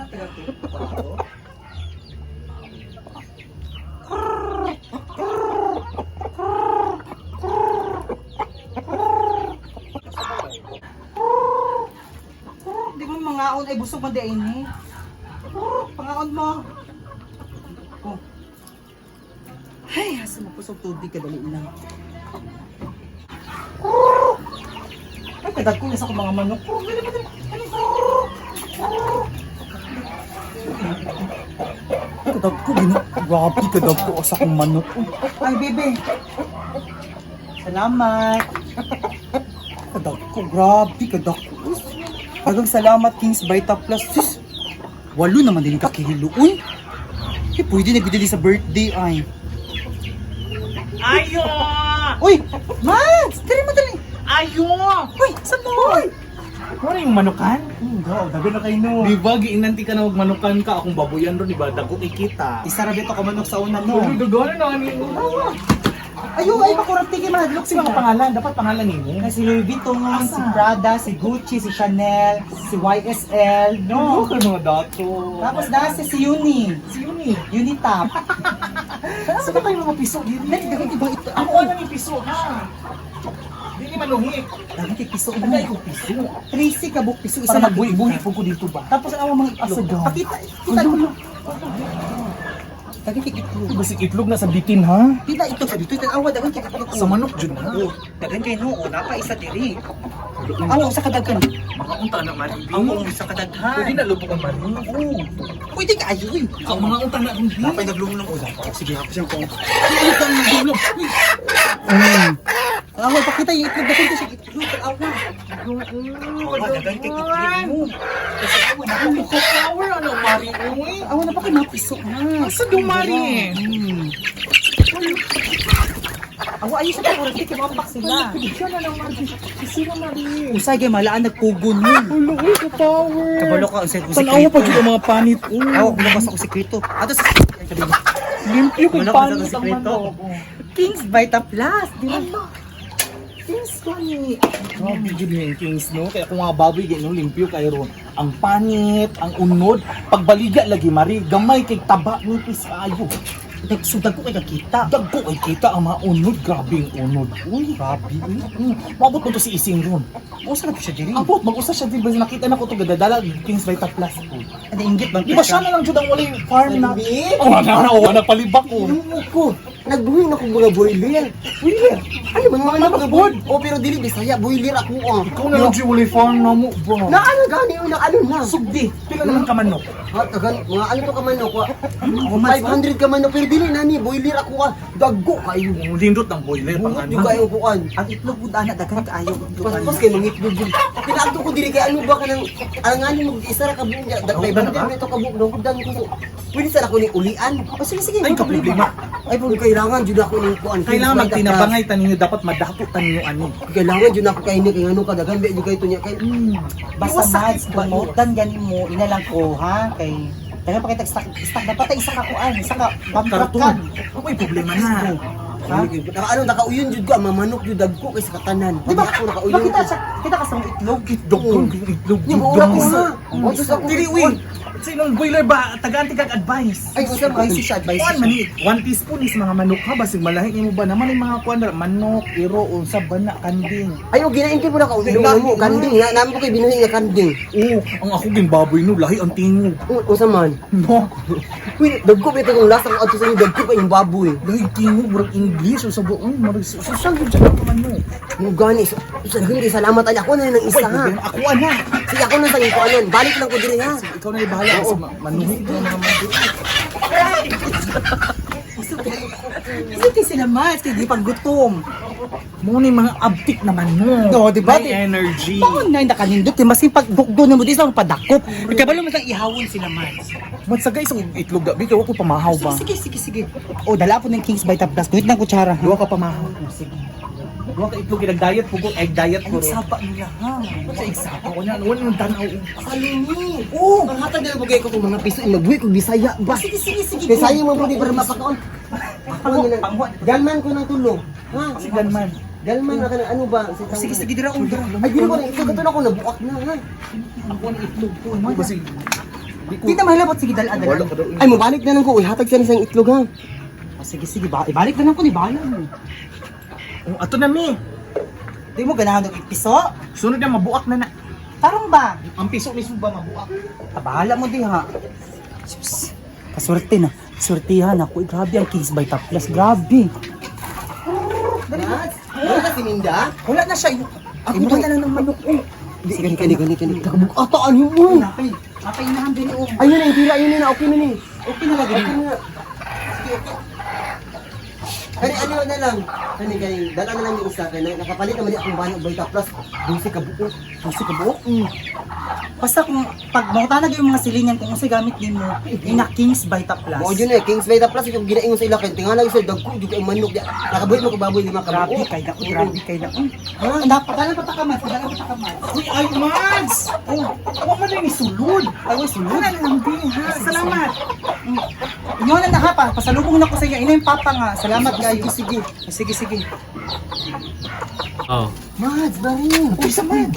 Taga Di mo mangaon ay busog man di ay ni. Pangaon mo. Oh. Ay, asa mo pusog tubig ka dali lang. Ay, kadag ko na sa akong mga manok. Dali ba dali? Dali. Kadag ko, gino. Grabe, kadag ko sa akong manok. Ay, bebe. Salamat. Kadag ko, grabe, kadag ko. Us. Daghang salamat, Kings Vita Plus. Sus, walo naman din kakihilo. Uy, eh, pwede na gud sa birthday ay. Ayo! Uy, Mads! Dali mo, dali! Ayo! Uy, saan mo? Uy! Ano yung manukan? Oo, dago na kayo no. Di ba, giinanti ka na manukan ka akong baboyan ron, di ba? Dagko kay kita. Isa ra bito ka manok sa una no. Uy, dugo na ni. Ayo, ay makurante kay mahadlok Kasi mga pangalan, dapat pangalan nimo. Kay si Louis Vuitton, Asa? si Prada, si Gucci, si Chanel, si YSL, No, no. kay mga dato. Tapos nasa si Uni. Si Uni. Unitap. Saan ba kayo mga piso? Dali, daghan ibang ito. Ako ano ni piso, ha? Di ni maluhi. Daghan kay piso. Ano ko piso? Tracy ka buk piso isa Para na magbuhi-buhi po ko dito ba? Tapos ang among mga itlog. Asa daw? Pakita, kita mo. Daghan kay itlog. Basig itlog na sa bitin, ha? Pila itlog sa dito, tanawa daghan kay itlog. Sa manok jud na. Oh, daghan kay no, oh, napa isa diri. Awa usa ka daghan. Mga unta na man. Awa usa ka daghan. Pwede na lubog ang manok. Oo. Pwede ka ayo eh. Ang mga unta na rin. Napay naglumlong usa. Sige, ako siya ko. Awa, pakita yung itlog. Daghan kay siya itlog. Awa. Awa, daghan kay itlog mo. Kasi awa, Ano napa ko power ano mari uy? awa na pa kay mga piso na. Asa dumari? Awa, ayos sa pagkurante kay mga pak sila. Siya na lang mari. Sino mari? Usay kay malaan nagpugon mo. Ulo uy ko power. Kabalo ka unsay ko Tanawa pa jud ang mga panit uy. Awa, kabalo ka sa ko sekreto. Ato sa Limpyo kay Wala ka panit sa ang sekreto. manok. Kings Vita Plus, di ba? Kings ko ni. Grabe jud yung kings no. Kaya kung mga baboy gay no limpyo kay ron. Ang panit, ang unod, pagbaliga lagi mari gamay kay taba nipis ayo. Nagsudag ko kay kakita. Dagko kay kita ang mga unod, grabe ang unod. Uy, Grabe. mm, maabot mo to si Ising ron. Usa na po siya diri. Abot, mag-usa siya din ba nakita na ko to gadadala Kings Vita Plus ko. Ano inggit bang Di ba siya na lang jud ang walay farm na? Oh, na na oh, nagpalibak ko. Ano ko? Nagbuhi na kong mga boiler. Boiler. Ano man mga Manok manok Oh, pero dili Bisaya, boiler ako ah. Ikaw na lang jud walay farm na mo ba? Na ano gani na ano na? Sugdi, pila naman ka manok. Ha, tagan, mga ano to ka manok ah. Ako man. 500 ka manok pero dili nani boiler ako ah. Daggo kayo. Lindot ng boiler pang Bungot ano. yung kayo kuan. Ang itlog pud ana daghan kaayo itlog. Paspas kay mangitlog yun. Pinaadto ko dili kay ano ba kanang alanganin mo isa ra ka buong dag Nahudan na ba? 500 nito ka buong nahudan ko. So, pwede sa ako ni ulian. Oh, sige sige. Ay, ka problema. Ay, kung kailangan jud ako ning kuan. Kailangan magtinabangay taninyo dapat madapo taninyo ani. Kailangan jud ako kay ni kay ano kadagan ba jud kay tunya kay Basta Iwas Mads, sakit ba kung mautan gani mo, ina lang ko ha kay Daghan pa kita stock, stock dapat ay isa ka kuan, isa ka Karton. bamtrakan. Uy, problema na. Ha? Naka ano nakauyon jud ko ang mamanok jud dagko kay sa katanan. Di ba? Ako nakauyon. Makita siya, kita ka sa mga itlog. Itlog Oo. itlog. Nya maura ko na. Oh, Diyos ako. Dili uy. Sa inong boiler ba tagaan tigag advice. Ay, unsa man Advice siya, advice Kuan siya. man ni, 1 teaspoon is mga manok ha basig malahi nimo ba naman yung mga kuan ra, manok, iro, unsa bana kanding. Ay, og ginainti mo na ka ulo mo kanding na namo kay binuhi nga kanding. Oo, ang ako ginbaboy no lahi ang tingog. Unsa man? No, Uy, dagko ba itong lasa ko adto sa inyo dagko pa yung baboy. lahi tingog murag English o sa buong murag social gyud siya ka manok. Mo gani sa daghan kay salamat ani ako na ng Uy, isa ha. problema ako ana. Sige ako na sa inyo anon. Balik lang ko diri ha. Ikaw na bahala sa manuhi ka mga manok. Kasi kay sila Mads, kay di paggutom. Mo ni mga abtik na manok. No, di ba? May energy. Paon na nakanindot kay masin pag dukdo na mo di sa padakop. Kabalo man sang ihawon sila Mads. Magsagay sa itlog gabi kay wa ko pamahaw ba. Sige sige sige. O dala po ng Kings Vita Plus. Guhit ng kutsara. ha? Duha ka pamahaw. Sige. Duha ka itlog nag-diet pugo egg diet ko Ang ro. sapa nila ha. Sa igsapa ko na wala nang tanaw. Salumi. Oh, ang hatag na bugay ko kung mga piso magbuhi kog Bisaya ba. Sige sige sige. Kay sayang man pud para mapakaon. Ako na lang. Galman ko ng tulong. Ha? Si Ganman. Galman na ka ng ano ba? Sige sige dira dira. Ay, dili ko na ito kato na ako nabuak na ha. Ako ang itlog ko. Basig Di na mahilabot, sige, dala, dala. Wala ka daw. Ay, mabalik na lang ko. Uy, hatag siya ng itlog ha. Oh, sige, sige, ba? Ibalik na lang ko ni bahala mo. Oh, ato na mi. Di mo ganahan og piso? Sunod na mabuak na na. Tarong ba? Ang piso mismo ba mabuak? Ah, bahala mo di ha. Sus, kaswerte na. Swertihan ako. Eh, grabe ang Kings by Top Plus. Grabe. Mads, wala na si Minda? Wala na siya. Ako Ako na lang ng manok. Eh. Di, gani, gani, gani, gani. Ataan yun, uy. Napay. Napay inahan din oh. Ayun na, yung tira, ayun na, okay na ni. Okay na lagi. Okay na. Sige, okay. Kani ano na lang. Kani kani dala na lang yung isa kay nakapalit naman di akong bana Vita Plus. 12 ka buo. Kasi kabuok. Basta kung pag mangutanag yung mga silingan kung unsay gamit nimo, ina Kings by Top Plus. Mao jud eh Kings Vita Plus yung ginaingon sa ila kay tingala sa dagko jud kay manok di. Nakabuhi mo ko baboy lima ka Grabe buo. kay dako, grabe kay dako. Ha? Napadalan pa ta kamat, padalan pa ta kamat. Uy, ay, Mads! Oh, wa man na ni sulod. Ay, uy, sulod. Ano lang din, ha? Salamat. Inyo na na ha, pa. Pasalubong na ko sa inyo. Ina yung papa nga. Salamat kayo. Sige, sige. Sige, sige. Oh. Mads, bari. Uy, sa man.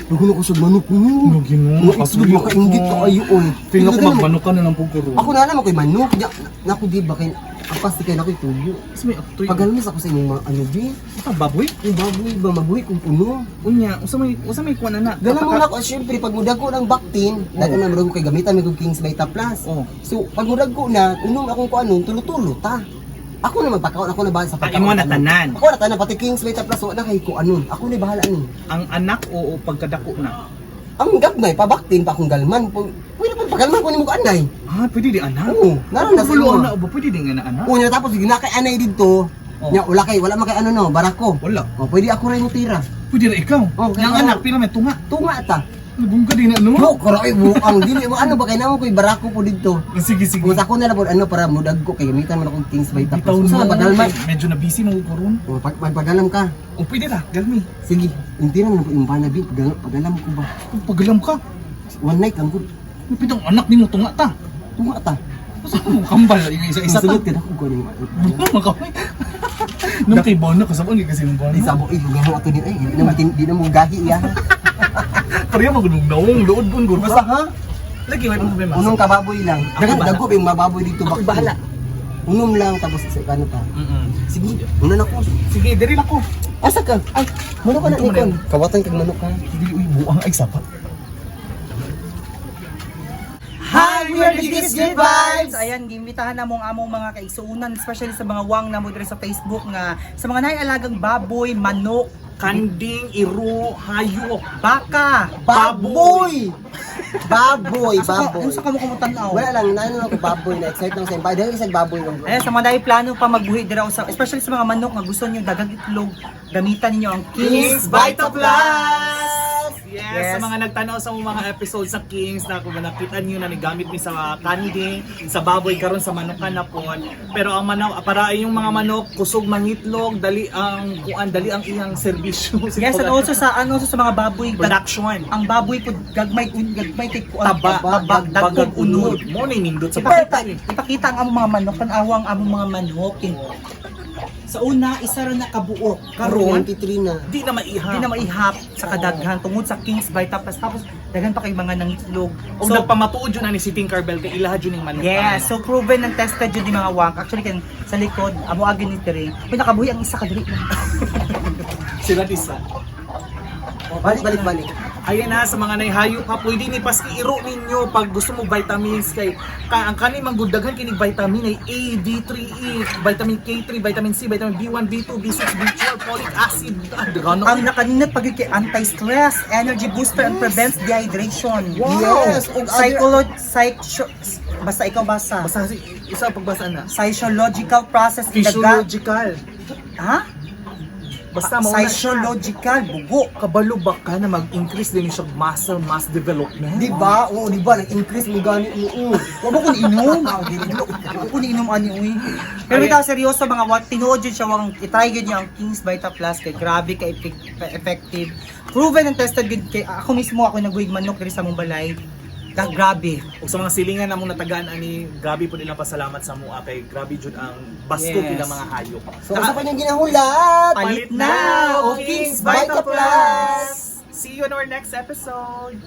Dugo ko sa manok mo. Ano ginoo? Mga itlog makainggit ka ayo oy. Feel ako magmanok ka na lang po karon. Ako na alam ako'y manok. Ya, naku di ba kay ang pasti kay nako'y tuyo. Mas may aktoy. Pagalmas ako sa inyong mga ano di. Usa baboy? Yung baboy ba mabuhi kung puno. Unya, usa may kuan na na. Dala mo na ako, syempre, pag mudag ko ng baktin, dahil na mudag ko kay gamitan, may kong Kings Vita Plus. Oh. So, pag mudag ko na, unom akong kuanon, tulo-tulo ta. Ako na magpakaon, ako na bahala sa Ah, pagkaon. imo na tanan. Ako na tanan, pati Kings Vita Plus, wala kay kuanon. Ako na bahala ni. Ang anak o, o pagkadako na. Ang gabnay, pabaktin pa akong galman. Pwede pa pagalman ko ni mo anay. Ah, pwede di anak. Oo, naroon na sa Wala imo. na ba pwede di nga na anak? Una tapos ginakay kay anay dito. Oh. Nya wala kay wala man kay ano no, barako. Wala. Oh, pwede ako rin mo tira. Pwede ra ikaw. Oh, kaya Yang ako- anak pila may tunga. Tunga ta. Lubong ka din na no. No, karoy buang dili mo ano ba kay namo koy barako po dito. Sige sige. Kung ako na lang po, ano para mudag ko kay gamitan mo na akong Kings Vita Bitaw Plus. no. Usa pagalman. Medyo na busy mo ko ron. Oh, pag pagalam ka. O pwede ra, galmi. Sige, hindi na lang po yung bana bin, pagalam ko ba. Kung pagalam ka, One night lang ko. pitong anak nimo tunga ta. Tunga ta. Usa mo kambal yung isa-isa ta. Sulod ka na ko kuno. Ano makamay? Nung kay Bono, kasabon kasi yung Bono. Di sabo eh, gano ato din ay, di na matin, di na mo gahi ya. Pareho magulong naong lood bun gud. Basta ha? Lagi may problema. Unong kababoy lang. Ako Dagan bahala. dago yung mababoy dito Ako bahala. Unom lang tapos sa ano pa. Sige, una na ko. Sige, diri na ko. Asa ka? Ay, manok ka na Dito mo na Nikon. Kawatan kag manok ka. Dili uy buang ay sapat. Hi, we are the Kids Good Vibes! Ayan, gimbitahan na mong among mga kaigsuunan, especially sa mga wang na mo diri sa Facebook nga sa mga naialagang baboy, manok, Kanding, iro, hayop. baka. Baboy! Baboy, baboy. Ano sa kamo kamo tan-aw? Wala lang, naano ako baboy na excite lang sa baboy. Dahil isang baboy lang. Ayan, sa mga dahil plano pa magbuhi dira sa especially sa mga manok nga gusto niyo dagang itlog, gamitan ninyo ang Kings Vita Plus! Yes, Yes. sa mga nagtanaw sa mga episode sa Kings na kung nakita niyo na nagamit mi sa kanding, sa baboy karon sa manukan na pod. Pero ang manok para yung mga manok kusog mangitlog, dali ang kuan, dali ang iyang serbisyo. Yes, and also sa ano also sa mga baboy, production. ang baboy po gagmay un gagmay kay kuan Taba, taba, bagag dagkong unod. unod. Mo na nindot sa Ipakita, ipakita ang among mga manok, tan-awa ang among mga manok. Eh. Sa una, isa ra na kabuok. Karon, 23 na. Di na maiha. di na maihap sa kadaghan tungod sa Kings Vita Plus. Tapos daghan pa kay mga nangitlog. Og So, nagpamatuod yun ani si Tinkerbell kay ilaha jud ning manok. yes, so proven and tested yun ni mga wang. Actually, kan sa likod, amo agin ni Tere. May nakabuhi ang isa ka diri. Sila isa. Balik, balik, balik. Ayan na, sa mga naihayo pa, pwede ni paski iro ninyo pag gusto mo vitamins kay ka, ang kani manggudaghan kini vitamin ay A, D, 3, E, vitamin K3, vitamin C, vitamin B1, B2, B6, B12, folic acid. Ah, daghan na. Ang nakaninat pag kay anti-stress, energy booster, and prevents dehydration. Wow! Yes, og other- Psycho, basta ikaw basa. Basta isa pagbasa na. Psychological process in the gut. Physiological. Ha? Basta mo na siya. Psychological, bugo. Kabalo ba ka na mag-increase din siya muscle mass development? Di ba? Oo, di ba? Nag-increase mo gani mo. Oo. Wa ba ko niinom? Wa ko niinom ani uy. Pero bitaw seryoso mga wat tinuod jud siya wang itry gyud niyo ang Kings Vita Plus kay grabe ka effective. Proven and tested gyud kay ako mismo ako naghuig manok diri sa mong balay. Ka grabe. Ug sa mga silingan namong natagaan ani, grabe po nilang pasalamat sa mua kay grabe jud ang baskog Yes. ilang mga hayop. So, usa pa niyang ginahulat. Palit na o Kings Vita Plus. See you on our next episode.